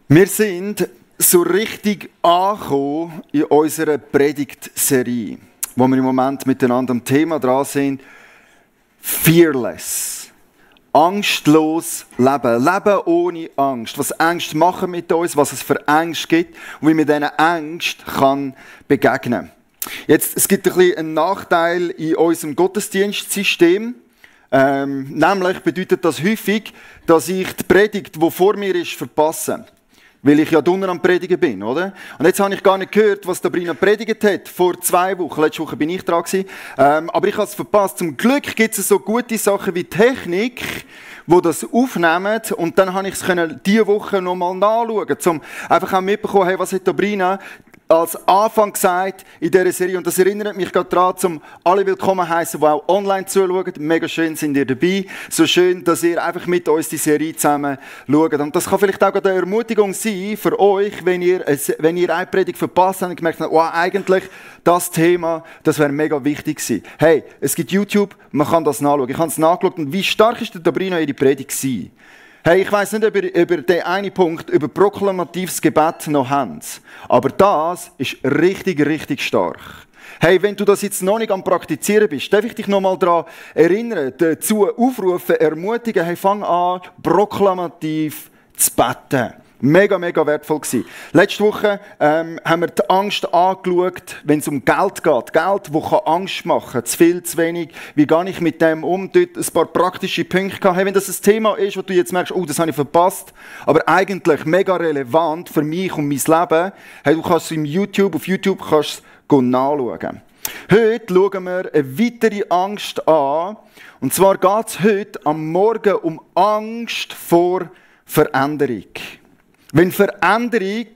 Wir sind so richtig angekommen in unserer Predigtserie, wo wir im Moment miteinander am Thema dran sind. Fearless. Angstlos leben. Leben ohne Angst. Was Ängste machen mit uns, was es für Ängste gibt und wie man diesen Ängsten begegnen kann. Jetzt, es gibt ein bisschen einen Nachteil in unserem Gottesdienstsystem. Nämlich bedeutet das häufig, dass ich die Predigt, die vor mir ist, verpasse. Weil ich ja drunter am Predigen bin, oder? Und jetzt habe ich gar nicht gehört, was Sabrina predigt hat. Vor 2 Wochen. Letzte Woche bin ich dran gewesen. Aber ich habe es verpasst. Zum Glück gibt es so gute Sachen wie Technik, die das aufnehmen. Und dann habe ich es diese Woche nochmal nachschauen, um einfach auch mitbekommen, hey, was hat Sabrina als Anfang gesagt in dieser Serie. Und das erinnert mich gerade daran, um alle willkommen heißen, die auch online zuschauen. Mega schön sind ihr dabei. So schön, dass ihr einfach mit uns die Serie zusammen schaut. Und das kann vielleicht auch eine Ermutigung sein für euch, wenn ihr eine Predigt verpasst habt und gemerkt habt, wow, eigentlich das Thema, das wäre mega wichtig gewesen. Hey, es gibt YouTube, man kann das nachschauen. Ich habe es nachgeschaut. Und wie stark ist Sabrina ihre Predigt gewesen? Hey, ich weiss nicht, ob ihr über den einen Punkt, über proklamatives Gebet noch habt. Aber das ist richtig, richtig stark. Hey, wenn du das jetzt noch nicht am Praktizieren bist, darf ich dich noch mal daran erinnern, dazu aufrufen, ermutigen, hey, fang an, proklamativ zu beten. Mega, mega wertvoll gewesen. Letzte Woche haben wir die Angst angeschaut, wenn es um Geld geht. Geld, das Angst machen kann. Zu viel, zu wenig. Wie gehe ich mit dem um? Dort ein paar praktische Punkte gehabt. Hey, wenn das ein Thema ist, wo du jetzt merkst, oh, das habe ich verpasst, aber eigentlich mega relevant für mich und mein Leben, hey, du kannst es auf YouTube kannst du nachschauen. Heute schauen wir eine weitere Angst an. Und zwar geht es heute am Morgen um Angst vor Veränderung. Wenn Veränderung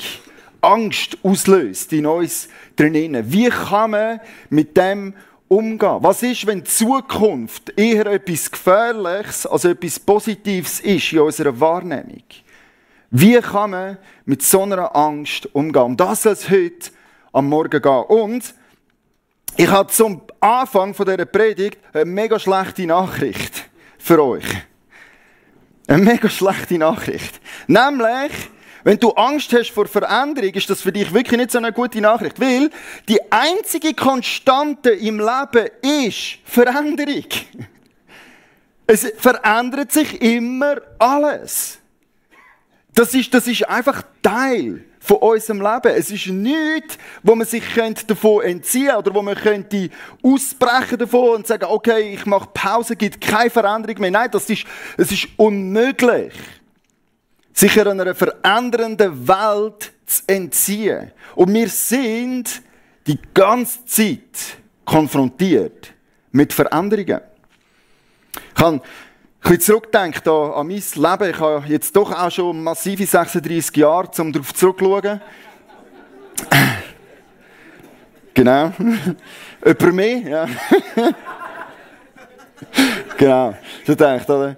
Angst auslöst in uns drinnen, wie kann man mit dem umgehen? Was ist, wenn die Zukunft eher etwas Gefährliches als etwas Positives ist in unserer Wahrnehmung? Wie kann man mit so einer Angst umgehen? Um das soll es heute am Morgen gehen. Und ich habe zum Anfang dieser Predigt eine mega schlechte Nachricht für euch. Eine mega schlechte Nachricht. Nämlich, wenn du Angst hast vor Veränderung, ist das für dich wirklich nicht so eine gute Nachricht. Weil die einzige Konstante im Leben ist Veränderung. Es verändert sich immer alles. Das ist einfach Teil von unserem Leben. Es ist nichts, wo man sich davon entziehen könnte oder wo man könnte ausbrechen davon und sagen, okay, ich mache Pause, gibt keine Veränderung mehr. Nein, es ist unmöglich, sich einer verändernden Welt zu entziehen. Und wir sind die ganze Zeit konfrontiert mit Veränderungen. Ich habe ein bisschen zurückgedacht an mein Leben. Ich habe jetzt doch auch schon massive 36 Jahre, um darauf zurückzuschauen. Genau. Jemand mehr? Ja. Genau. So denkt, oder?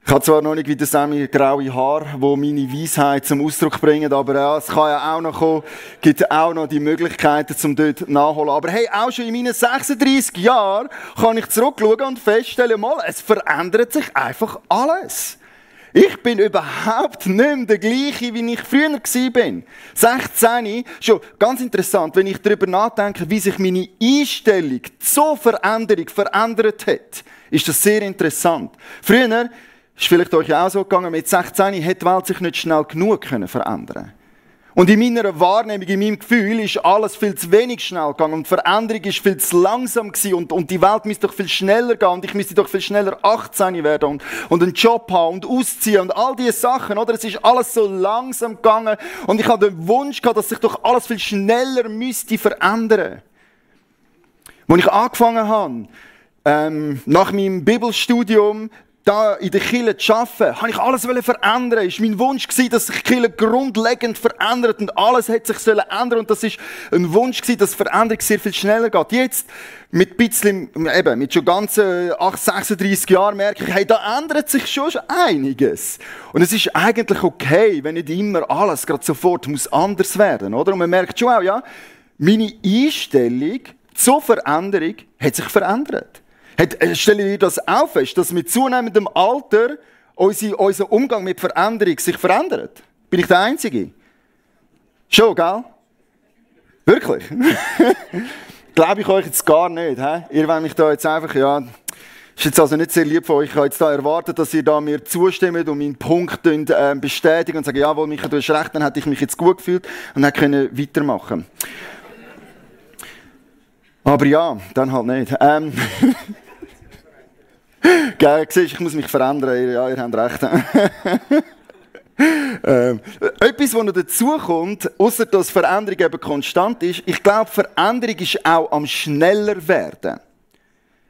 Ich habe zwar noch nicht wie der Sammy graue Haare, die meine Weisheit zum Ausdruck bringen, aber ja, es kann ja auch noch kommen, gibt auch noch die Möglichkeiten, um dort nachholen. Aber hey, auch schon in meinen 36 Jahren kann ich zurückschauen und feststellen, mal, es verändert sich einfach alles. Ich bin überhaupt nicht mehr der gleiche, wie ich früher war. 16, schon ganz interessant, wenn ich darüber nachdenke, wie sich meine Einstellung zur Veränderung verändert hat, ist das sehr interessant. Früher, ist vielleicht euch auch so gegangen, mit 16 hätte die Welt sich nicht schnell genug verändern. Und in meiner Wahrnehmung, in meinem Gefühl, ist alles viel zu wenig schnell gegangen und die Veränderung ist viel zu langsam gewesen und die Welt müsste doch viel schneller gehen und ich müsste doch viel schneller 18 werden und einen Job haben und ausziehen und all diese Sachen, oder? Es ist alles so langsam gegangen und ich hatte den Wunsch gehabt, dass sich doch alles viel schneller müsste verändern. Als ich angefangen habe, nach meinem Bibelstudium, da in der Kirche zu arbeiten, habe ich alles verändern. Es war mein Wunsch, dass sich die Kirche grundlegend verändert und alles hat sich ändern. Und das war ein Wunsch, dass Veränderung sehr viel schneller geht. Jetzt, mit schon ganzen 36 Jahren merke ich, hey, da ändert sich schon einiges. Und es ist eigentlich okay, wenn nicht immer alles gerade sofort muss anders werden, oder? Und man merkt schon auch, ja, meine Einstellung zur Veränderung hat sich verändert. Stellen wir das auch fest, dass mit zunehmendem Alter unser Umgang mit Veränderung sich verändert? Bin ich der Einzige? Schon, gell? Wirklich? Glaube ich euch jetzt gar nicht. He? Ihr wollt mich da jetzt einfach, ja, ist jetzt also nicht sehr lieb von euch. Ich habe jetzt da erwartet, dass ihr da mir zustimmt und meinen Punkt bestätigt und sagt, jawohl, Micha, du hast recht, dann hätte ich mich jetzt gut gefühlt und dann können weitermachen. Aber ja, dann halt nicht. Gell, siehst, ich muss mich verändern. Ja, ihr habt recht. Etwas, was noch dazu kommt, ausser dass Veränderung eben konstant ist, ich glaube, Veränderung ist auch am schneller werden.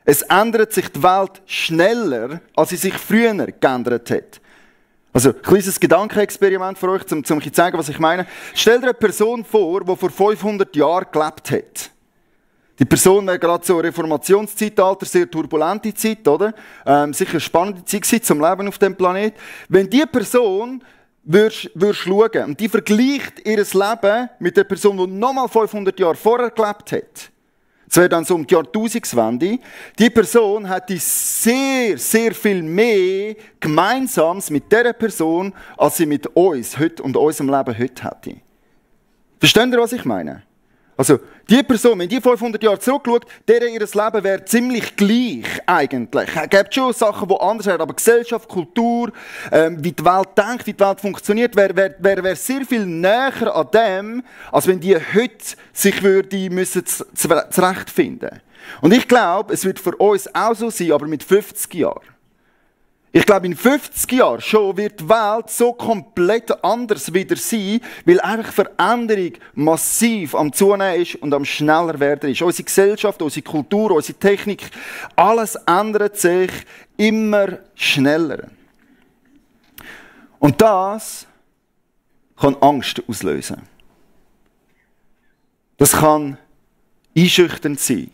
Es ändert sich die Welt schneller, als sie sich früher geändert hat. Also, ein kleines Gedankenexperiment für euch, um euch zu zeigen, was ich meine. Stell dir eine Person vor, die vor 500 Jahren gelebt hat. Die Person war gerade so Reformationszeitalter, sehr turbulente Zeit, oder? Sicher eine spannende Zeit zum Leben auf dem Planet. Wenn diese Person würdest schauen und die vergleicht ihr Leben mit der Person, die nochmal 500 Jahre vorher gelebt hat, das wäre dann so um die Jahrtausendswende, die Person hätte sehr, sehr viel mehr Gemeinsames mit dieser Person, als sie mit uns heute und unserem Leben heute hätte. Versteht ihr, was ich meine? Also, die Person, wenn die 500 Jahre zurückschaut, deren ihr Leben wäre ziemlich gleich eigentlich. Es gibt schon Sachen, die anders wären, aber Gesellschaft, Kultur, wie die Welt denkt, wie die Welt funktioniert, wäre sehr viel näher an dem, als wenn die heute sich zurechtfinden. Und ich glaube, es wird für uns auch so sein, aber mit 50 Jahren. Ich glaube, in 50 Jahren schon wird die Welt so komplett anders wieder sein, weil einfach Veränderung massiv am Zunehmen ist und am schneller werden ist. Unsere Gesellschaft, unsere Kultur, unsere Technik, alles ändert sich immer schneller. Und das kann Angst auslösen. Das kann einschüchternd sein.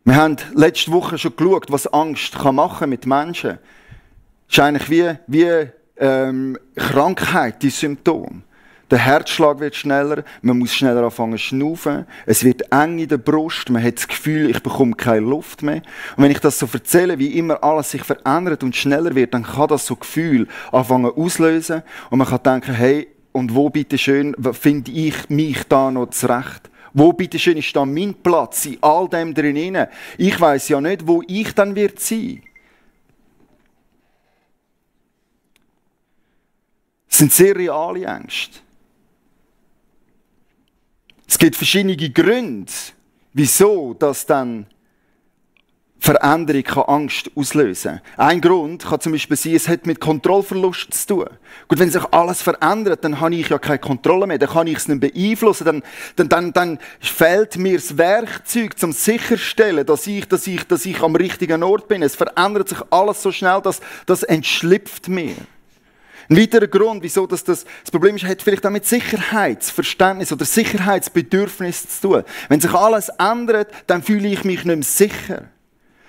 Wir haben letzte Woche schon geschaut, was Angst machen mit Menschen. Es ist eigentlich wie Krankheit, die Symptome. Der Herzschlag wird schneller, man muss schneller anfangen zu schnaufen, es wird eng in der Brust, man hat das Gefühl, ich bekomme keine Luft mehr. Und wenn ich das so erzähle, wie immer alles sich verändert und schneller wird, dann kann das so Gefühl anfangen auslösen und man kann denken, hey, und wo bitteschön finde ich mich da noch zurecht? Wo bitteschön ist da mein Platz in all dem drin? Ich weiss ja nicht, wo ich dann wird sein. Das sind sehr reale Ängste. Es gibt verschiedene Gründe, wieso das dann Veränderung kann Angst auslösen kann. Ein Grund kann zum Beispiel sein, es hat mit Kontrollverlust zu tun. Gut, wenn sich alles verändert, dann habe ich ja keine Kontrolle mehr, dann kann ich es nicht beeinflussen, dann fehlt mir das Werkzeug, zum sicherstellen, dass ich am richtigen Ort bin. Es verändert sich alles so schnell, dass das entschlüpft mir. Ein weiterer Grund, wieso das Problem ist, hat vielleicht auch mit Sicherheitsverständnis oder Sicherheitsbedürfnis zu tun. Wenn sich alles ändert, dann fühle ich mich nicht mehr sicher.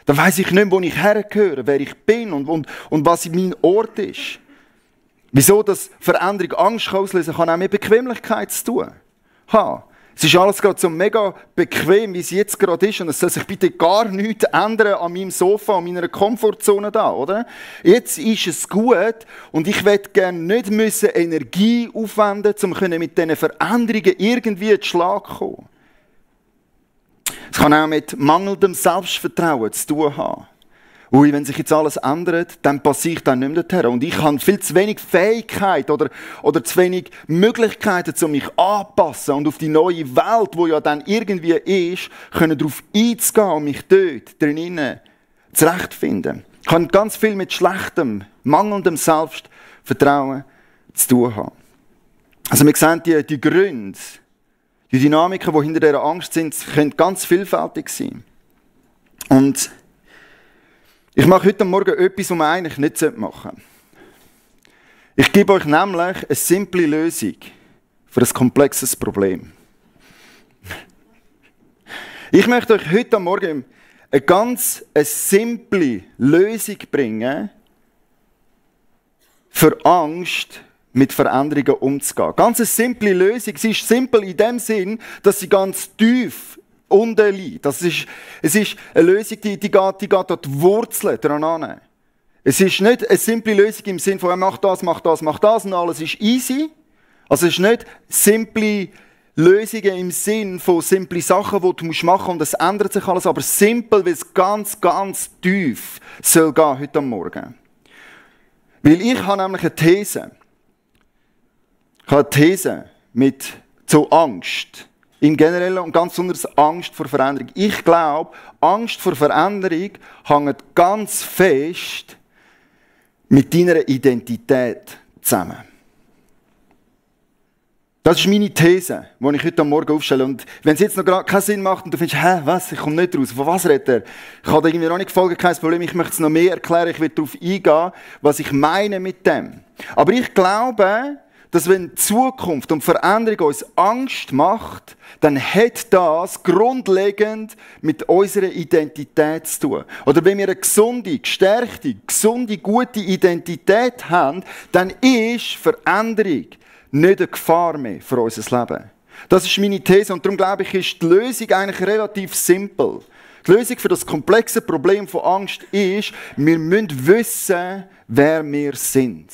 Dann weiss ich nicht mehr, wo ich hergehöre, wer ich bin und was mein Ort ist. Wieso das Veränderung Angst auslösen kann auch mit Bequemlichkeit zu tun. Es ist alles gerade so mega bequem, wie es jetzt gerade ist. Und es soll sich bitte gar nichts ändern an meinem Sofa, an meiner Komfortzone da, oder? Jetzt ist es gut und ich möchte gerne nicht Energie aufwenden, um mit diesen Veränderungen irgendwie zu Schlag zu kommen. Es kann auch mit mangelndem Selbstvertrauen zu tun haben. Ui, wenn sich jetzt alles ändert, dann passe ich dann nicht mehr dorthin. Und ich habe viel zu wenig Fähigkeit oder zu wenig Möglichkeiten, um mich anzupassen und auf die neue Welt, die ja dann irgendwie ist, darauf einzugehen und mich dort drinnen zurechtfinden. Kann ganz viel mit schlechtem, mangelndem Selbstvertrauen zu tun haben. Also wir sehen die Gründe, die Dynamiken, die hinter dieser Angst sind, können ganz vielfältig sein. Und ich mache heute Morgen etwas, was man eigentlich nicht machen sollte. Ich gebe euch nämlich eine simple Lösung für ein komplexes Problem. Ich möchte euch heute Morgen eine ganz simple Lösung bringen, für Angst mit Veränderungen umzugehen. Ganz eine simple Lösung. Sie ist simpel in dem Sinn, dass sie ganz tief unten liegt. Es ist eine Lösung, die geht an die Wurzeln dran an. Es ist nicht eine simple Lösung im Sinne von, mach das und alles ist easy. Also es ist nicht simple Lösungen im Sinn von simple Sachen, die du machen musst und es ändert sich alles, aber simpel, weil es ganz, ganz tief soll gehen heute am Morgen. Weil ich habe nämlich eine These. Ich habe eine These mit so Angst. Im Generellen und ganz besonders Angst vor Veränderung. Ich glaube, Angst vor Veränderung hängt ganz fest mit deiner Identität zusammen. Das ist meine These, die ich heute Morgen aufstelle. Und wenn es jetzt noch keinen Sinn macht und du findest, was, ich komme nicht raus, von was redet er? Ich habe da irgendwie noch nicht gefolgt, kein Problem, ich möchte es noch mehr erklären, ich will darauf eingehen, was ich meine mit dem. Aber ich glaube, dass wenn Zukunft und Veränderung uns Angst macht, dann hat das grundlegend mit unserer Identität zu tun. Oder wenn wir eine gesunde, gestärkte, gesunde, gute Identität haben, dann ist Veränderung nicht eine Gefahr mehr für unser Leben. Das ist meine These und darum glaube ich, ist die Lösung eigentlich relativ simpel. Die Lösung für das komplexe Problem von Angst ist, wir müssen wissen, wer wir sind.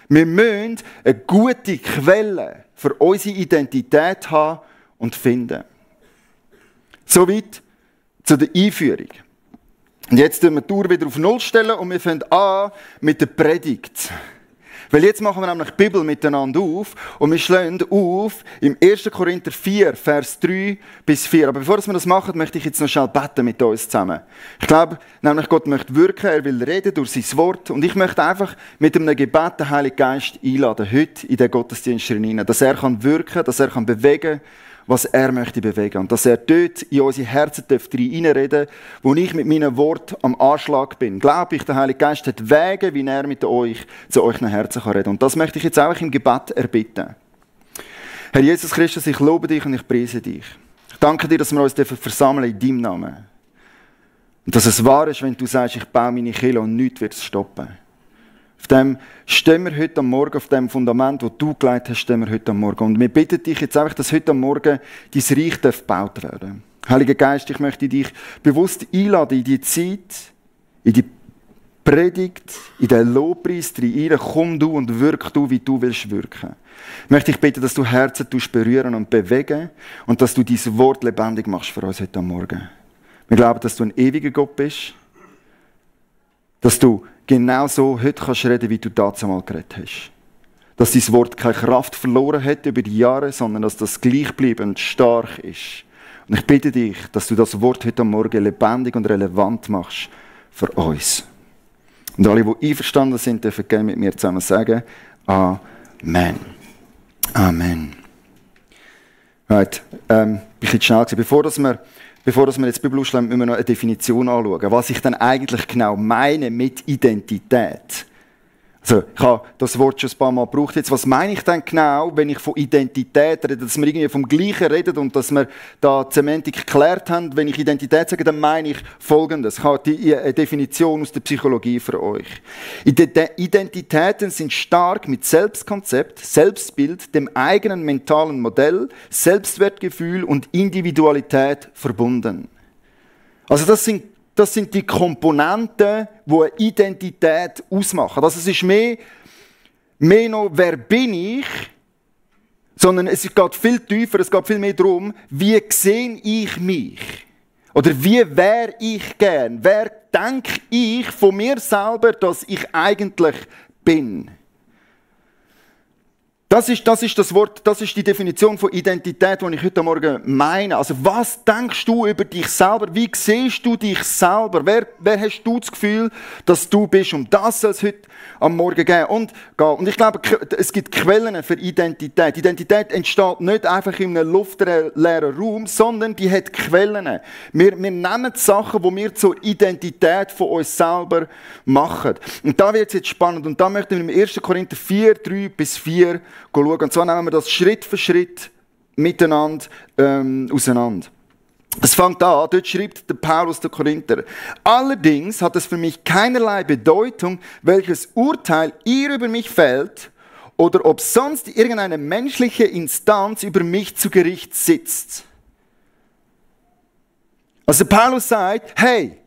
Wir müssen eine gute Quelle für unsere Identität haben und finden. Soweit zu der Einführung. Und jetzt stellen wir die Uhr wieder auf Null stellen und wir fangen an mit der Predigt. Weil jetzt machen wir nämlich die Bibel miteinander auf und wir schlagen auf im 1. Korinther 4, Vers 3 bis 4. Aber bevor wir das machen, möchte ich jetzt noch schnell beten mit uns zusammen. Ich glaube, nämlich Gott möchte wirken, er will reden durch sein Wort und ich möchte einfach mit einem Gebet den Heiligen Geist einladen, heute in den Gottesdienst hinein, dass er kann wirken, dass er kann bewegen, was er möchte bewegen. Und dass er dort in unsere Herzen reinreden darf, wo ich mit meinen Worten am Anschlag bin. Glaube ich, der Heilige Geist hat Wege, wie er mit euch zu euren Herzen reden kann. Und das möchte ich jetzt auch im Gebet erbitten. Herr Jesus Christus, ich lobe dich und ich preise dich. Ich danke dir, dass wir uns versammeln in deinem Namen. Und dass es wahr ist, wenn du sagst, ich baue meine Kirche und nichts wird es stoppen. Auf dem stehen wir heute am Morgen, auf dem Fundament, das du gelegt hast, stehen wir heute am Morgen. Und wir bitten dich jetzt einfach, dass heute am Morgen dein Reich gebaut werden darf. Heiliger Geist, ich möchte dich bewusst einladen in die Zeit, in die Predigt, in den Lobpreis rein. Komm du und wirk du, wie du willst wirken. Ich möchte dich bitten, dass du Herzen berühren und bewegen und dass du dieses Wort lebendig machst für uns heute am Morgen. Wir glauben, dass du ein ewiger Gott bist, dass du genau so heute kannst reden, wie du damals geredet hast. Dass dein Wort keine Kraft verloren hat über die Jahre, sondern dass das gleichbleibend stark ist. Und ich bitte dich, dass du das Wort heute Morgen lebendig und relevant machst für uns. Und alle, die einverstanden sind, dürfen gerne mit mir zusammen sagen, Amen. Amen. Right. Bin ich jetzt schnell gewesen. Bevor wir jetzt die Bibel aufschlagen, müssen wir noch eine Definition anschauen, was ich dann eigentlich genau meine mit Identität. Also, ich habe das Wort schon ein paar Mal gebraucht. Jetzt, was meine ich denn genau, wenn ich von Identität rede, dass wir irgendwie vom Gleichen reden und dass wir da die Semantik geklärt haben? Wenn ich Identität sage, dann meine ich Folgendes. Ich habe eine Definition aus der Psychologie für euch. Identitäten sind stark mit Selbstkonzept, Selbstbild, dem eigenen mentalen Modell, Selbstwertgefühl und Individualität verbunden. Also das sind die Komponenten, die eine Identität ausmachen. Also es ist mehr noch, wer bin ich, sondern es geht viel tiefer, es geht viel mehr darum, wie sehe ich mich? Oder wie wäre ich gern? Wer denke ich von mir selber, dass ich eigentlich bin? Das ist das Wort, das ist die Definition von Identität, die ich heute Morgen meine. Also was denkst du über dich selber? Wie siehst du dich selber? Wer hast du das Gefühl, dass du bist? Um das soll es heute am Morgen gehen. Und ich glaube, es gibt Quellen für Identität. Identität entsteht nicht einfach in einem luftleeren Raum, sondern die hat Quellen. Wir nehmen die Sachen, die wir zur Identität von uns selber machen. Und da wird es jetzt spannend. Und da möchten wir im 1. Korinther 4, 3 bis 4 schauen. Und zwar nehmen wir das Schritt für Schritt miteinander auseinander. Es fängt an, dort schreibt der Paulus der Korinther: Allerdings hat es für mich keinerlei Bedeutung, welches Urteil ihr über mich fällt oder ob sonst irgendeine menschliche Instanz über mich zu Gericht sitzt. Also Paulus sagt, hey,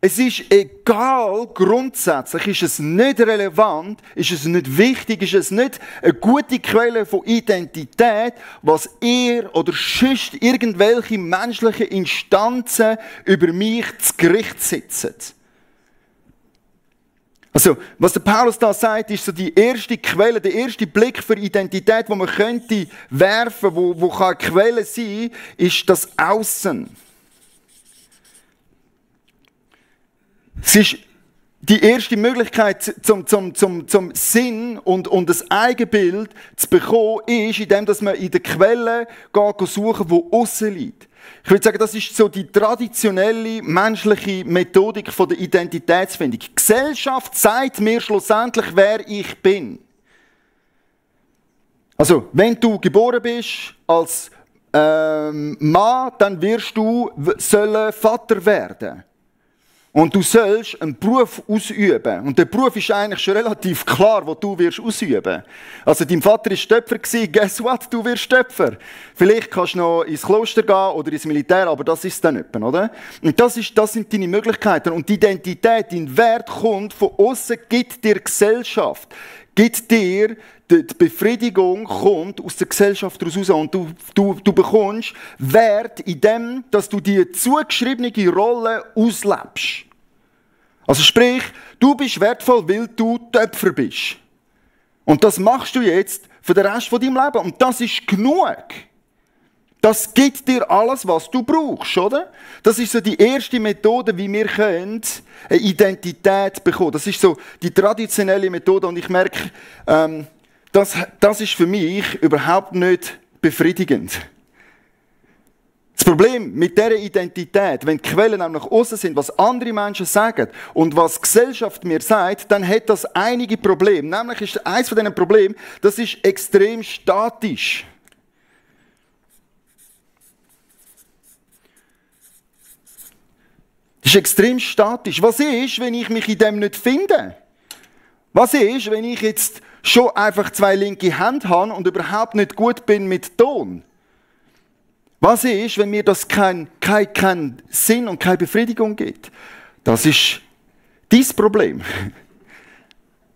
es ist egal, grundsätzlich ist es nicht relevant, ist es nicht wichtig, ist es nicht eine gute Quelle von Identität, was ihr oder sonst irgendwelche menschlichen Instanzen über mich zu Gericht sitzen. Also, was der Paulus da sagt, ist so die erste Quelle, der erste Blick für Identität, wo man könnte werfen, wo kann eine Quelle sein, ist das Außen. Es ist die erste Möglichkeit zum Sinn und das Eigenbild zu bekommen, ist, indem man in der Quelle geht suchen, die aussen liegt. Ich würde sagen, das ist so die traditionelle menschliche Methodik von der Identitätsfindung. Die Gesellschaft sagt mir schlussendlich, wer ich bin. Also, wenn du geboren bist als Mann, dann wirst du Vater werden. Und du sollst einen Beruf ausüben. Und der Beruf ist eigentlich schon relativ klar, den du wirst ausüben. Also dein Vater war Töpfer, guess what, du wirst Töpfer. Vielleicht kannst du noch ins Kloster gehen oder ins Militär, aber das ist dann nicht, oder? Und das sind deine Möglichkeiten. Und die Identität, dein Wert kommt von außen, gibt dir Gesellschaft. Gibt dir, die Befriedigung kommt aus der Gesellschaft heraus und du bekommst Wert in dem, dass du die zugeschriebene Rolle auslebst. Also sprich, du bist wertvoll, weil du Töpfer bist. Und das machst du jetzt für den Rest von deinem Leben. Und das ist genug. Das gibt dir alles, was du brauchst, oder? Das ist so die erste Methode, wie wir eine Identität bekommen. Das ist so die traditionelle Methode. Und ich merke, das ist für mich überhaupt nicht befriedigend. Das Problem mit dieser Identität, wenn die Quellen nämlich aussen sind, was andere Menschen sagen und was die Gesellschaft mir sagt, dann hat das einige Probleme. Nämlich ist eines von diesen Problemen, das ist extrem statisch. Das ist extrem statisch. Was ist, wenn ich mich in dem nicht finde? Was ist, wenn ich jetzt schon einfach 2 linke Hände habe und überhaupt nicht gut bin mit Ton? Was ist, wenn mir das keinen Sinn und keine Befriedigung gibt? Das ist dein Problem.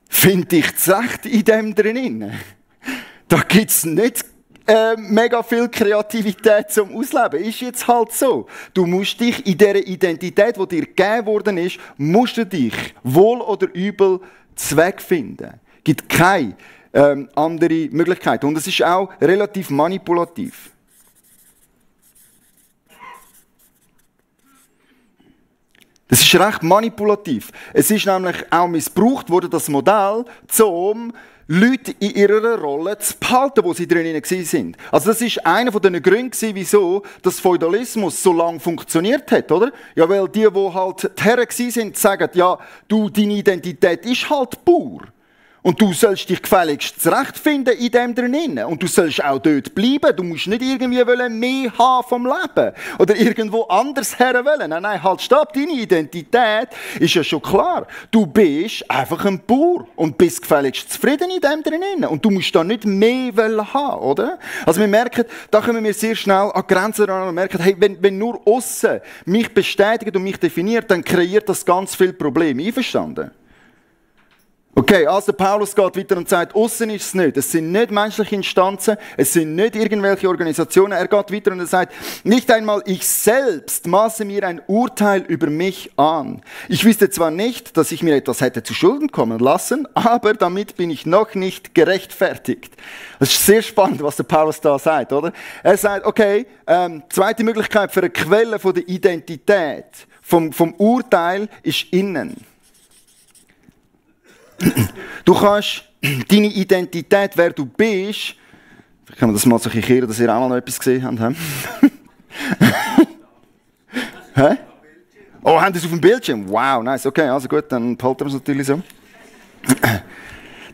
Finde ich das Recht in dem drin? Da gibt es nicht mega viel Kreativität zum Ausleben. Ist jetzt halt so. Du musst dich in dieser Identität, die dir gegeben worden ist, musst du dich wohl oder übel zweckfinden. Es gibt keine andere Möglichkeit. Und es ist auch relativ manipulativ. Das ist recht manipulativ. Es ist nämlich auch missbraucht worden, das Modell, um Leute in ihrer Rolle zu behalten, wo sie drinnen sind. Also das ist einer von den Gründen, wieso das Feudalismus so lange funktioniert hat, oder? Ja, weil die halt die Herren sind, sagen, ja, deine Identität ist halt Bauer. Und du sollst dich gefälligst zurechtfinden in dem drinnen. Und du sollst auch dort bleiben. Du musst nicht irgendwie mehr haben vom Leben. Oder irgendwo anders her wollen. Nein, halt, stopp. Deine Identität ist ja schon klar. Du bist einfach ein Bauer. Und bist gefälligst zufrieden in dem drinnen. Und du musst da nicht mehr haben, oder? Also wir merken, da kommen wir sehr schnell an Grenzen ran und merken, hey, wenn nur aussen mich bestätigt und mich definiert, dann kreiert das ganz viele Probleme. Einverstanden? Okay, also Paulus geht weiter und sagt, aussen ist es nicht. Es sind nicht menschliche Instanzen, es sind nicht irgendwelche Organisationen. Er geht weiter und er sagt, nicht einmal ich selbst maße mir ein Urteil über mich an. Ich wüsste zwar nicht, dass ich mir etwas hätte zu Schulden kommen lassen, aber damit bin ich noch nicht gerechtfertigt. Das ist sehr spannend, was der Paulus da sagt, oder? Er sagt, okay, zweite Möglichkeit für eine Quelle von der Identität, vom Urteil ist innen. Du kannst deine Identität, wer du bist, vielleicht können wir das mal so kehren, dass ihr auch mal noch etwas gesehen habt. Hä? Oh, haben Sie es auf dem Bildschirm? Wow, nice, okay, also gut, dann behalten wir es natürlich so.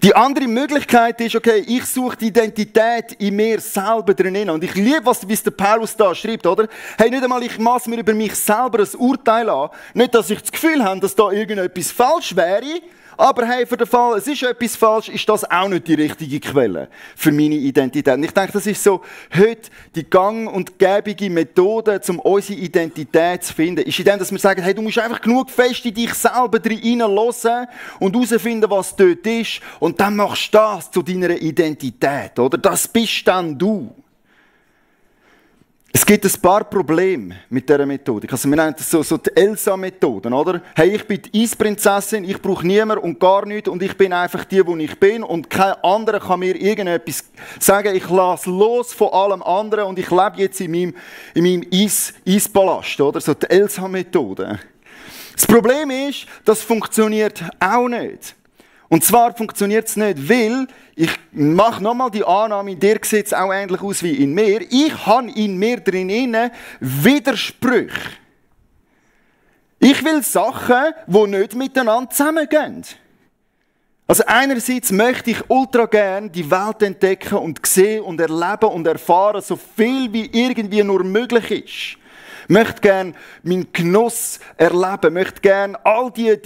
Die andere Möglichkeit ist, okay, ich suche die Identität in mir selber drinnen. Und ich liebe, wie es der Paulus da schreibt, oder? Hey, nicht einmal ich masse mir über mich selber ein Urteil an. Nicht, dass ich das Gefühl habe, dass da irgendetwas falsch wäre, Aber hey, für den Fall, es ist etwas falsch, ist das auch nicht die richtige Quelle für meine Identität. Und ich denke, das ist so heute die gang- und gäbige Methode, um unsere Identität zu finden, ist in dem, dass wir sagen, hey, du musst einfach genug fest in dich selber hineinhören und herausfinden, was dort ist. Und dann machst du das zu deiner Identität, oder? Das bist dann du. Es gibt ein paar Probleme mit dieser Methodik. Also wir nennen das so die Elsa-Methoden, oder? Hey, ich bin die Eisprinzessin, ich brauche niemanden und gar nichts und ich bin einfach die ich bin und kein anderer kann mir irgendetwas sagen. Ich lasse los von allem anderen und ich lebe jetzt in meinem Eispalast, oder? So die Elsa-Methode. Das Problem ist, das funktioniert auch nicht. Und zwar funktioniert es nicht, weil, ich mache nochmal die Annahme, in dir sieht es auch ähnlich aus wie in mir. Ich habe in mir drinnen Widersprüche. Ich will Sachen, die nicht miteinander zusammengehen. Also einerseits möchte ich ultra gern die Welt entdecken und sehen und erleben und erfahren, so viel wie irgendwie nur möglich ist. Möchte gerne meinen Genuss erleben, möchte gerne all die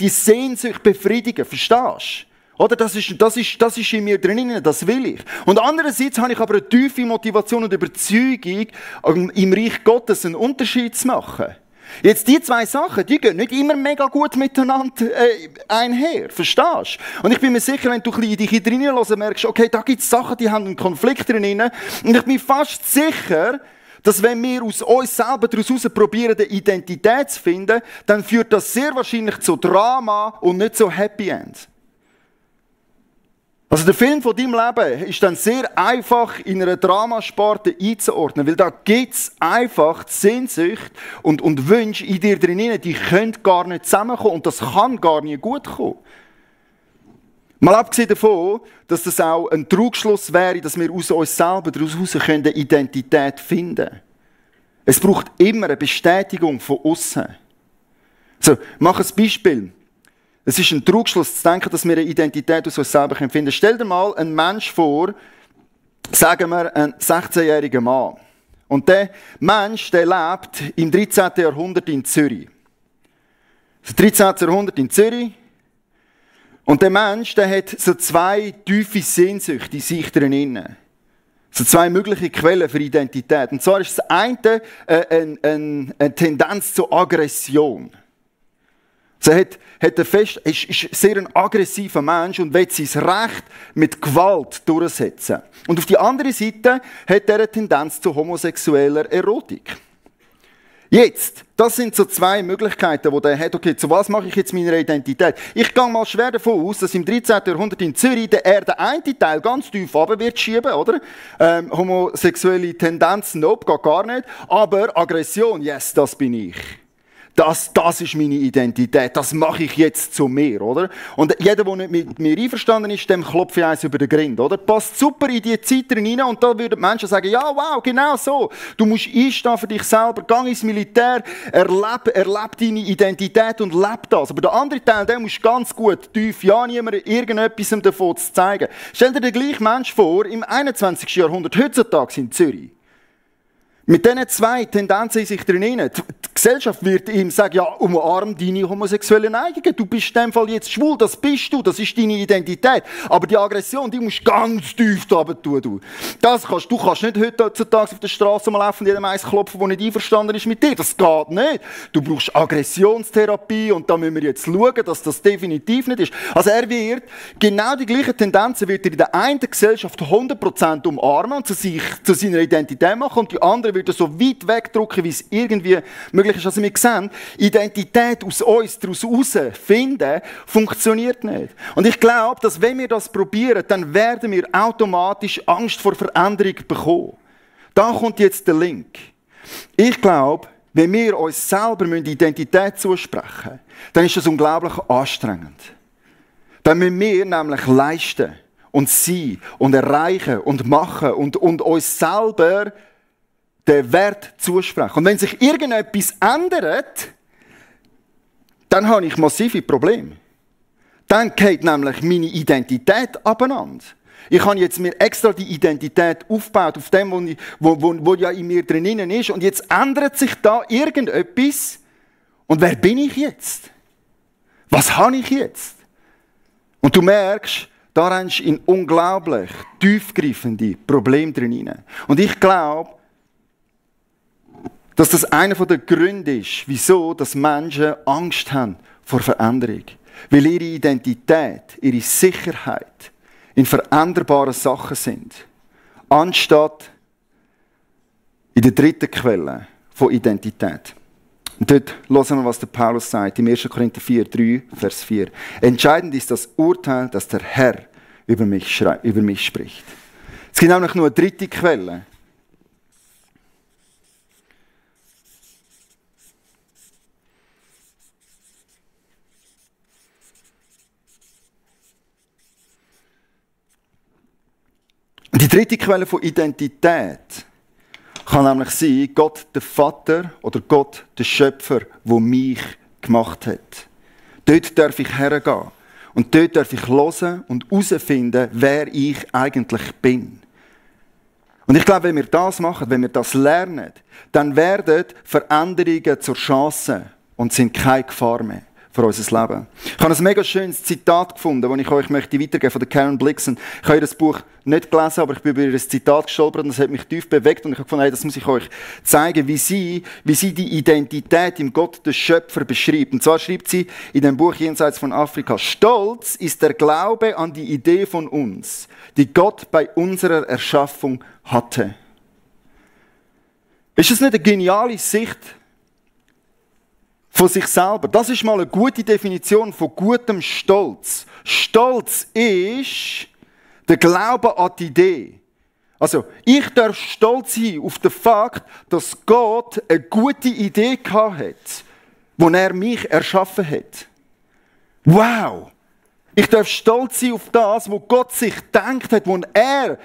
Sehnsucht befriedigen, verstehst du? Oder? Das ist in mir drin, das will ich. Und andererseits habe ich aber eine tiefe Motivation und Überzeugung, im Reich Gottes einen Unterschied zu machen. Jetzt, die zwei Sachen, die gehen nicht immer mega gut miteinander einher, verstehst du? Und ich bin mir sicher, wenn du in dich hineinhörst, merkst, okay, da gibt es Sachen, die haben einen Konflikt drin. Und ich bin fast sicher, dass wenn wir aus uns selber daraus probieren, eine Identität zu finden, dann führt das sehr wahrscheinlich zu Drama und nicht zu Happy End. Also der Film von deinem Leben ist dann sehr einfach in einer Dramasparte einzuordnen, weil da gibt es einfach die Sehnsucht und Wünsche in dir drin, die können gar nicht zusammenkommen und das kann gar nicht gut kommen. Mal abgesehen davon, dass das auch ein Trugschluss wäre, dass wir aus uns selber daraus eine Identität finden können. Es braucht immer eine Bestätigung von außen. So, mach ein Beispiel. Es ist ein Trugschluss zu denken, dass wir eine Identität aus uns selber finden können. Stell dir mal einen Mensch vor, sagen wir einen 16-jährigen Mann. Und der Mensch, der lebt im 13. Jahrhundert in Zürich. Das 13. Jahrhundert in Zürich. Und der Mensch, der hat so zwei tiefe Sehnsüchte in sich drin. So zwei mögliche Quellen für Identität. Und zwar ist das eine eine Tendenz zur Aggression. Also ist sehr ein aggressiver Mensch und will sein Recht mit Gewalt durchsetzen. Und auf die andere Seite hat er eine Tendenz zu homosexueller Erotik. Jetzt, das sind so zwei Möglichkeiten, die er hat. Okay, zu was mache ich jetzt meine Identität? Ich gehe mal schwer davon aus, dass im 13. Jahrhundert in Zürich den einen Teil ganz tief runter wird schieben, oder? Homosexuelle Tendenzen, nope, geht gar nicht. Aber Aggression, yes, das bin ich. Das ist meine Identität, das mache ich jetzt zu mir, oder? Und jeder, der nicht mit mir einverstanden ist, dem klopfe ich eins über den Grind, oder? Passt super in die Zeit rein und da würden die Menschen sagen, ja, wow, genau so. Du musst einstehen für dich selber, geh ins Militär, erleb deine Identität und leb das. Aber der andere Teil, der muss ganz gut tief, ja, niemandem irgendetwas davon zu zeigen. Stell dir den gleichen Mensch vor, im 21. Jahrhundert, heutzutage in Zürich. Mit diesen zwei Tendenzen in sich drin. Die Gesellschaft wird ihm sagen, ja, umarm deine homosexuellen Neigungen. Du bist in dem Fall jetzt schwul, das bist du, das ist deine Identität. Aber die Aggression, die musst du ganz tief da tun. Du kannst nicht heutzutage auf der Straße mal laufen und jedem eins klopfen, der nicht einverstanden ist mit dir. Das geht nicht. Du brauchst Aggressionstherapie und da müssen wir jetzt schauen, dass das definitiv nicht ist. Also er wird genau die gleichen Tendenzen wird er in der einen Gesellschaft 100% umarmen und zu seiner Identität machen und die andere wird er so weit wegdrücken, wie es irgendwie möglich ist. Also wir sehen, Identität aus uns daraus finden, funktioniert nicht. Und ich glaube, dass wenn wir das probieren, dann werden wir automatisch Angst vor Veränderung bekommen. Da kommt jetzt der Link. Ich glaube, wenn wir uns selber Identität zusprechen, dann ist das unglaublich anstrengend. Dann müssen wir nämlich leisten und sein und erreichen und machen und uns selber den Wert zusprechen. Und wenn sich irgendetwas ändert, dann habe ich massive Probleme. Dann geht nämlich meine Identität abeinander. Ich habe jetzt mir extra die Identität aufgebaut, auf dem, wo ja in mir drinnen ist. Und jetzt ändert sich da irgendetwas. Und wer bin ich jetzt? Was habe ich jetzt? Und du merkst, da rennst du in unglaublich tiefgreifende Probleme drin rein. Und ich glaube, dass das einer der Gründe ist, wieso dass Menschen Angst haben vor Veränderung. Weil ihre Identität, ihre Sicherheit in veränderbaren Sachen sind. Anstatt in der dritten Quelle von Identität. Und dort hören wir, was der Paulus sagt, im 1. Korinther 4, 3, Vers 4. Entscheidend ist das Urteil, das der Herr über mich spricht. Es gibt auch noch eine dritte Quelle. Die dritte Quelle von Identität kann nämlich sein, Gott der Vater oder Gott der Schöpfer, der mich gemacht hat. Dort darf ich hergehen und dort darf ich hören und herausfinden, wer ich eigentlich bin. Und ich glaube, wenn wir das machen, wenn wir das lernen, dann werden Veränderungen zur Chance und sind keine Gefahr mehr für unser Leben. Ich habe ein mega schönes Zitat gefunden, das ich euch weitergeben möchte, von der Karen Blixen. Ich habe das Buch nicht gelesen, aber ich bin über ihr Zitat gestolpert und das hat mich tief bewegt und ich habe gefunden, hey, das muss ich euch zeigen, wie sie die Identität im Gott des Schöpfer beschreibt. Und zwar schreibt sie in dem Buch Jenseits von Afrika: Stolz ist der Glaube an die Idee von uns, die Gott bei unserer Erschaffung hatte. Ist das nicht eine geniale Sicht von sich selber? Das ist mal eine gute Definition von gutem Stolz. Stolz ist der Glaube an die Idee. Also, ich darf stolz sein auf den Fakt, dass Gott eine gute Idee hatte, wo er mich erschaffen hat. Wow! Ich darf stolz sein auf das, wo Gott sich gedacht hat, wo er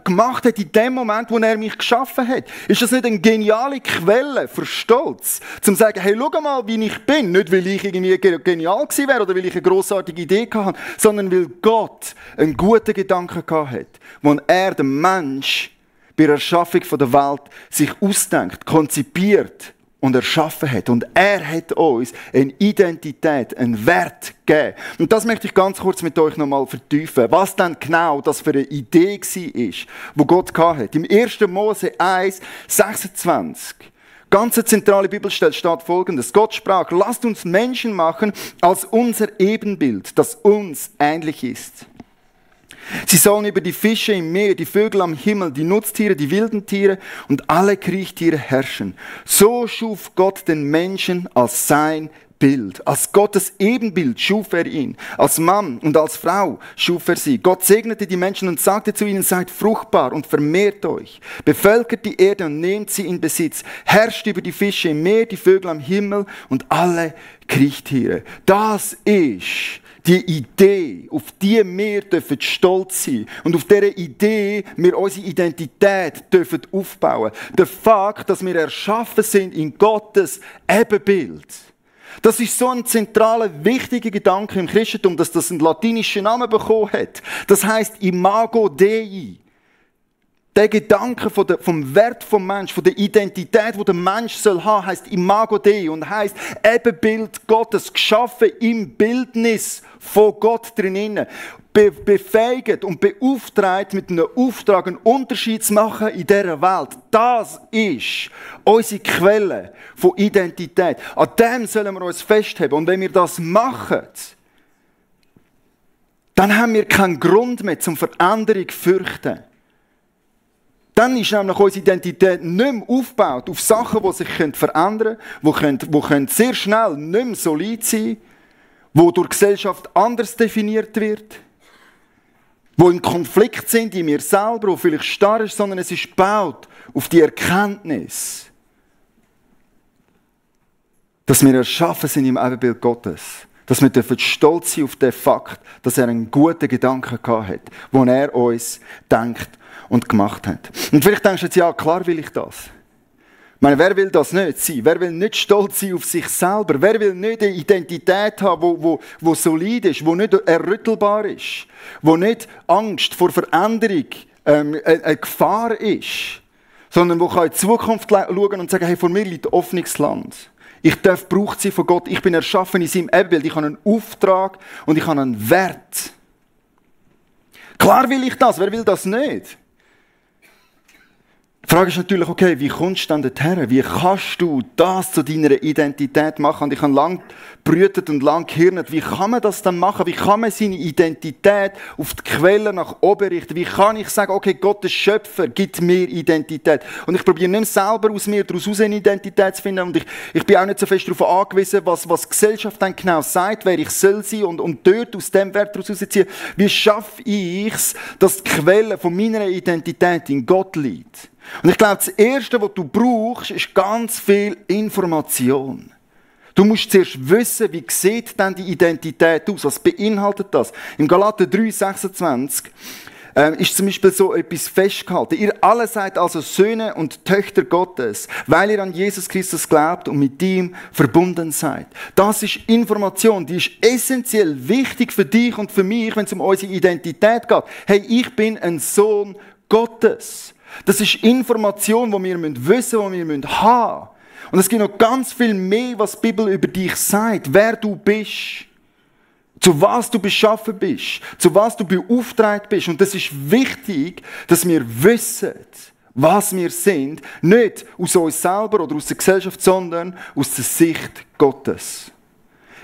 gemacht hat in dem Moment, wo er mich geschaffen hat. Ist das nicht eine geniale Quelle für Stolz? Zum sagen, hey, schau mal, wie ich bin. Nicht, weil ich irgendwie genial gewesen wäre oder weil ich eine grossartige Idee hatte, sondern weil Gott einen guten Gedanken hatte, wo er, der Mensch, bei der Erschaffung der Welt sich ausdenkt, konzipiert und erschaffen hat. Und er hat uns eine Identität, einen Wert gegeben. Und das möchte ich ganz kurz mit euch nochmal vertiefen. Was dann genau das für eine Idee war, die Gott hatte. Im 1. Mose 1, 26. Ganz eine zentrale Bibelstelle steht Folgendes: Gott sprach, lasst uns Menschen machen als unser Ebenbild, das uns ähnlich ist. Sie sollen über die Fische im Meer, die Vögel am Himmel, die Nutztiere, die wilden Tiere und alle Kriechtiere herrschen. So schuf Gott den Menschen als sein Bild. Als Gottes Ebenbild schuf er ihn. Als Mann und als Frau schuf er sie. Gott segnete die Menschen und sagte zu ihnen, seid fruchtbar und vermehrt euch. Bevölkert die Erde und nehmt sie in Besitz. Herrscht über die Fische im Meer, die Vögel am Himmel und alle Kriechtiere. Das ist die Idee, auf die wir dürfen stolz sein und auf dieser Idee wir unsere Identität dürfen aufbauen. Der Fakt, dass wir erschaffen sind in Gottes Ebenbild. Das ist so ein zentraler, wichtiger Gedanke im Christentum, dass das einen latinischen Namen bekommen hat. Das heisst Imago Dei. Der Gedanke vom Wert vom Mensch, von der Identität, die der Mensch haben soll, heisst Imago Dei und heisst Ebenbild Gottes, geschaffen im Bildnis von Gott drinnen. Befähigt und beauftragt mit einem Auftrag, einen Unterschied zu machen in dieser Welt. Das ist unsere Quelle von Identität. An dem sollen wir uns festhalten. Und wenn wir das machen, dann haben wir keinen Grund mehr zum Veränderung zu fürchten. Dann ist nämlich unsere Identität nicht mehr aufgebaut auf Sachen, die sich verändern können, die sehr schnell nicht mehr solid sein können, die durch die Gesellschaft anders definiert wird, die im Konflikt sind in mir selber, die vielleicht starr ist, sondern es ist gebaut auf die Erkenntnis, dass wir erschaffen sind im Ebenbild Gottes. Dass wir stolz sein auf den Fakt, dass er einen guten Gedanken hat, den er uns denkt und gemacht hat. Und vielleicht denkst du jetzt, ja, klar will ich das. Ich meine, wer will das nicht sein? Wer will nicht stolz sein auf sich selber? Wer will nicht eine Identität haben, die solid ist, die nicht errüttelbar ist, die nicht Angst vor Veränderung eine Gefahr ist, sondern die in die Zukunft schauen und sagen, hey, vor mir liegt offenes Land. Ich darf gebraucht sein von Gott. Ich bin erschaffen in seinem Ebenbild. Ich habe einen Auftrag und ich habe einen Wert. Klar will ich das. Wer will das nicht? Die Frage ist natürlich, okay, wie kommst du dann dorthin? Wie kannst du das zu deiner Identität machen? Und ich habe lange gebrütet und lange gehirnt, wie kann man das dann machen? Wie kann man seine Identität auf die Quelle nach oben richten? Wie kann ich sagen, okay, Gott, der Schöpfer, gibt mir Identität? Und ich probiere nicht mehr selber aus mir daraus eine Identität zu finden. Und ich bin auch nicht so fest darauf angewiesen, was die Gesellschaft dann genau sagt, wer ich soll sein und dort aus dem Wert daraus rausziehen. Wie schaffe ich es, dass die Quelle von meiner Identität in Gott liegt? Und ich glaube, das Erste, was du brauchst, ist ganz viel Information. Du musst zuerst wissen, wie sieht denn die Identität aus? Was beinhaltet das? Im Galater 3,26 ist zum Beispiel so etwas festgehalten. Ihr alle seid also Söhne und Töchter Gottes, weil ihr an Jesus Christus glaubt und mit ihm verbunden seid. Das ist Information, die ist essentiell wichtig für dich und für mich, wenn es um unsere Identität geht. Hey, ich bin ein Sohn Gottes. Das ist Information, die wir wissen müssen, die wir haben müssen. Und es gibt noch ganz viel mehr, was die Bibel über dich sagt. Wer du bist. Zu was du beschaffen bist. Zu was du beauftragt bist. Und das ist wichtig, dass wir wissen, was wir sind. Nicht aus uns selber oder aus der Gesellschaft, sondern aus der Sicht Gottes.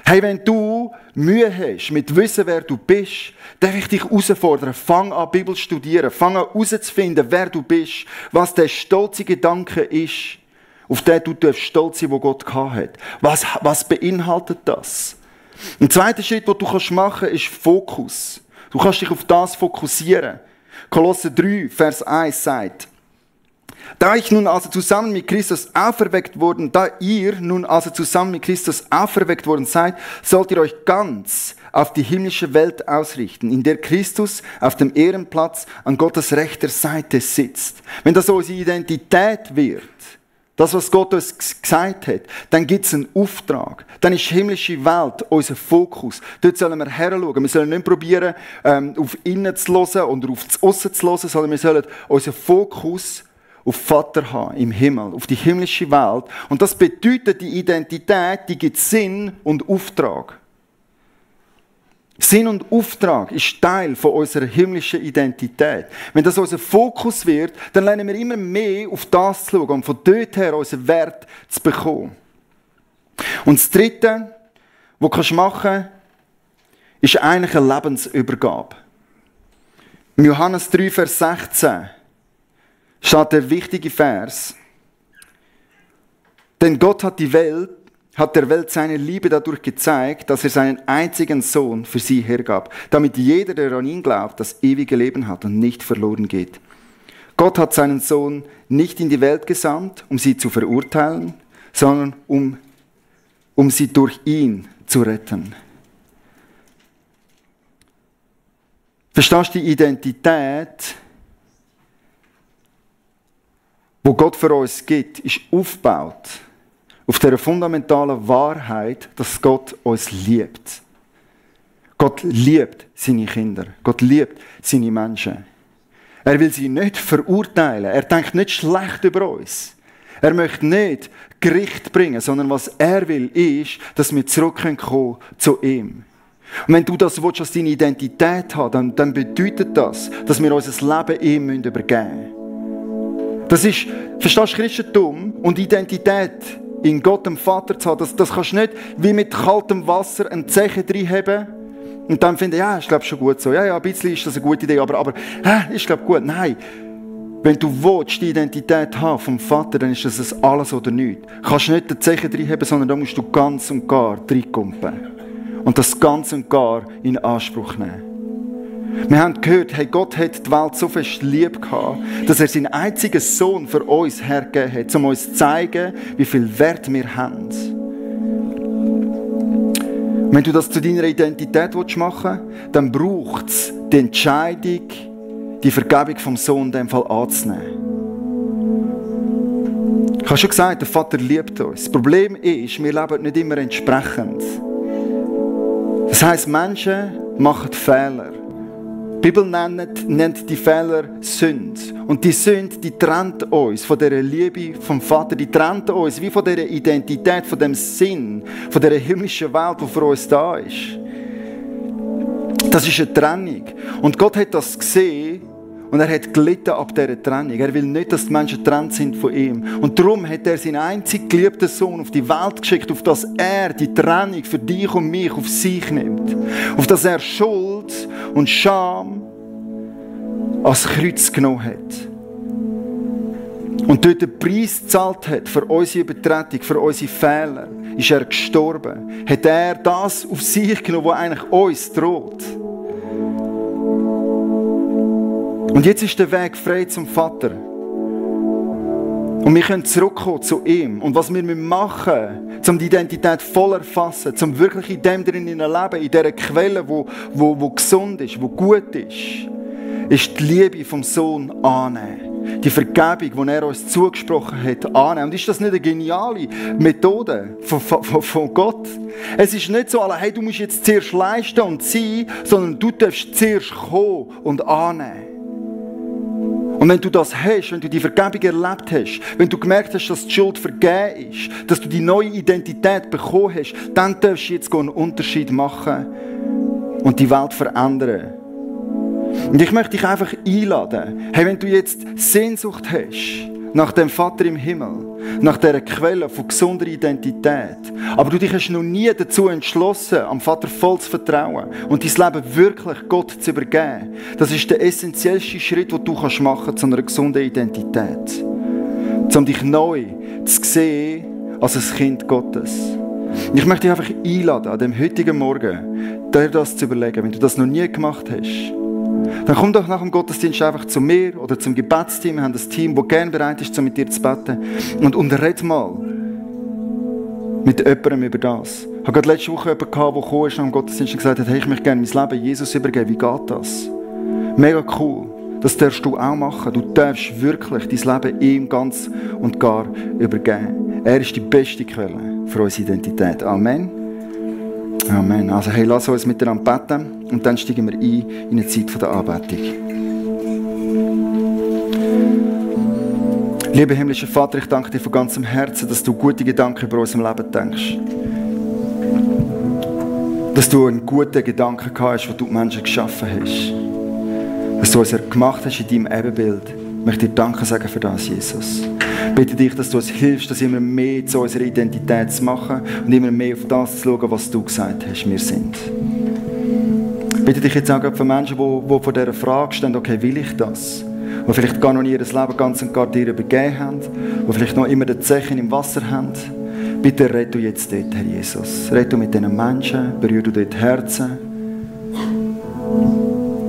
Hey, wenn du Mühe hast mit Wissen, wer du bist, darf ich dich herausfordern. Fang an, Bibel zu studieren. Fang an, herauszufinden, wer du bist. Was der stolze Gedanke ist, auf den du stolz sein darfst, den Gott gehabt hat. Was beinhaltet das? Ein zweiter Schritt, den du machen kannst, ist Fokus. Du kannst dich auf das fokussieren. Kolosser 3, Vers 1 sagt, da ihr nun also zusammen mit Christus auferweckt worden seid, sollt ihr euch ganz auf die himmlische Welt ausrichten, in der Christus auf dem Ehrenplatz an Gottes rechter Seite sitzt. Wenn das unsere Identität wird, das, was Gott uns gesagt hat, dann gibt es einen Auftrag. Dann ist die himmlische Welt unser Fokus. Dort sollen wir heranschauen. Wir sollen nicht probieren, auf innen zu hören oder auf das Aussen zu hören, sondern wir sollen unseren Fokus auf Vater haben, im Himmel, auf die himmlische Welt. Und das bedeutet, die Identität, die gibt Sinn und Auftrag. Sinn und Auftrag ist Teil von unserer himmlischen Identität. Wenn das unser Fokus wird, dann lernen wir immer mehr auf das zu schauen und von dort her unseren Wert zu bekommen. Und das Dritte, was du machen kannst, ist eigentlich eine Lebensübergabe. Im Johannes 3, Vers 16 steht der wichtige Vers. Denn Gott hat der Welt seine Liebe dadurch gezeigt, dass er seinen einzigen Sohn für sie hergab, damit jeder, der an ihn glaubt, das ewige Leben hat und nicht verloren geht. Gott hat seinen Sohn nicht in die Welt gesandt, um sie zu verurteilen, sondern um sie durch ihn zu retten. Verstehst du die Identität, wo Gott für uns gibt, ist aufgebaut auf der fundamentalen Wahrheit, dass Gott uns liebt. Gott liebt seine Kinder. Gott liebt seine Menschen. Er will sie nicht verurteilen. Er denkt nicht schlecht über uns. Er möchte nicht Gericht bringen, sondern was er will, ist, dass wir zurückkommen zu ihm. Und wenn du das willst, als deine Identität haben, dann bedeutet das, dass wir unser Leben ihm übergeben müssen. Das ist, verstehst du, Christentum und Identität in Gott, dem Vater zu haben, das kannst du nicht wie mit kaltem Wasser ein Zeichen reinheben und dann finden, ja, ist glaube schon gut so. Ja, ein bisschen ist das eine gute Idee, aber ist glaube gut. Nein, wenn du willst, die Identität haben vom Vater, dann ist das alles oder nichts. Du kannst nicht ein Zeichen reinheben, sondern da musst du ganz und gar reinkumpen und das ganz und gar in Anspruch nehmen. Wir haben gehört, hey, Gott hat die Welt so fest lieb gehabt, dass er seinen einzigen Sohn für uns hergegeben hat, um uns zu zeigen, wie viel Wert wir haben. Wenn du das zu deiner Identität machen willst, dann braucht es die Entscheidung, die Vergebung vom Sohn in diesem Fall anzunehmen. Ich habe schon gesagt, der Vater liebt uns. Das Problem ist, wir leben nicht immer entsprechend. Das heisst, Menschen machen Fehler. Die Bibel nennt die Fehler Sünde. Und die Sünde, die trennt uns von dieser Liebe vom Vater, die trennt uns wie von dieser Identität, von dem Sinn, von dieser himmlischen Welt, die für uns da ist. Das ist eine Trennung. Und Gott hat das gesehen und er hat gelitten ab dieser Trennung. Er will nicht, dass die Menschen getrennt sind von ihm. Und darum hat er seinen einzig geliebten Sohn auf die Welt geschickt, auf dass er die Trennung für dich und mich auf sich nimmt. Auf dass er Schuld und Scham ans Kreuz genommen hat. Und dort den Preis gezahlt hat für unsere Übertretung, für unsere Fehler, ist er gestorben. Hat er das auf sich genommen, was eigentlich uns droht. Und jetzt ist der Weg frei zum Vater. Und wir können zurückkommen zu ihm. Und was wir machen müssen, um die Identität voll erfassen, um wirklich in dem drin zu leben, in dieser Quelle, wo gesund ist, wo gut ist die Liebe vom Sohn annehmen. Die Vergebung, die er uns zugesprochen hat, annehmen. Und ist das nicht eine geniale Methode von Gott? Es ist nicht so, hey, du musst jetzt zuerst leisten und sein, sondern du darfst zuerst kommen und annehmen. Und wenn du das hast, wenn du die Vergebung erlebt hast, wenn du gemerkt hast, dass die Schuld vergeben ist, dass du die neue Identität bekommen hast, dann darfst du jetzt einen Unterschied machen und die Welt verändern. Und ich möchte dich einfach einladen, hey, wenn du jetzt Sehnsucht hast nach dem Vater im Himmel, nach dieser Quelle von gesunder Identität, aber du dich hast noch nie dazu entschlossen, am Vater voll zu vertrauen und dein Leben wirklich Gott zu übergeben, das ist der essentiellste Schritt, den du machen kannst zu einer gesunden Identität. Um dich neu zu sehen als ein Kind Gottes. Und ich möchte dich einfach einladen, an dem heutigen Morgen, dir das zu überlegen, wenn du das noch nie gemacht hast. Dann komm doch nach dem Gottesdienst einfach zu mir oder zum Gebetsteam. Wir haben ein Team, das gerne bereit ist, mit dir zu beten. Und red mal mit jemandem über das. Ich hatte gerade letzte Woche jemanden, der gekommen ist nach dem Gottesdienst und gesagt hat, hey, ich möchte gerne mein Leben Jesus übergeben. Wie geht das? Mega cool. Das darfst du auch machen. Du darfst wirklich dein Leben ihm ganz und gar übergeben. Er ist die beste Quelle für unsere Identität. Amen. Amen. Also hey, lass uns miteinander beten und dann steigen wir ein in eine Zeit der Anbetung. Lieber himmlischer Vater, ich danke dir von ganzem Herzen, dass du gute Gedanken über unser Leben denkst. Dass du einen guten Gedanken hast, den du die Menschen geschaffen hast. Dass du uns gemacht hast in deinem Ebenbild. Ich möchte dir Danke sagen für das, Jesus. Ich bitte dich, dass du uns hilfst, das immer mehr zu unserer Identität zu machen und immer mehr auf das zu schauen, was du gesagt hast, wir sind. Ich bitte dich jetzt auch für Menschen, die vor dieser Frage stehen, okay, will ich das? Die vielleicht gar noch nie ihr Leben ganz und gar dir übergeben haben, die vielleicht noch immer den Zechen im Wasser haben. Bitte rette du jetzt dort, Herr Jesus. Rette du mit diesen Menschen, berühre du dort Herzen.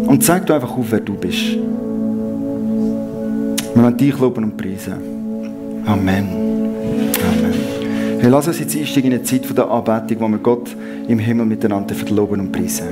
Und zeig du einfach auf, wer du bist. Wir wollen dich loben und preisen. Amen. Amen. Hey, lass uns jetzt einsteigen in eine Zeit der Anbetung, wo wir Gott im Himmel miteinander loben und preisen.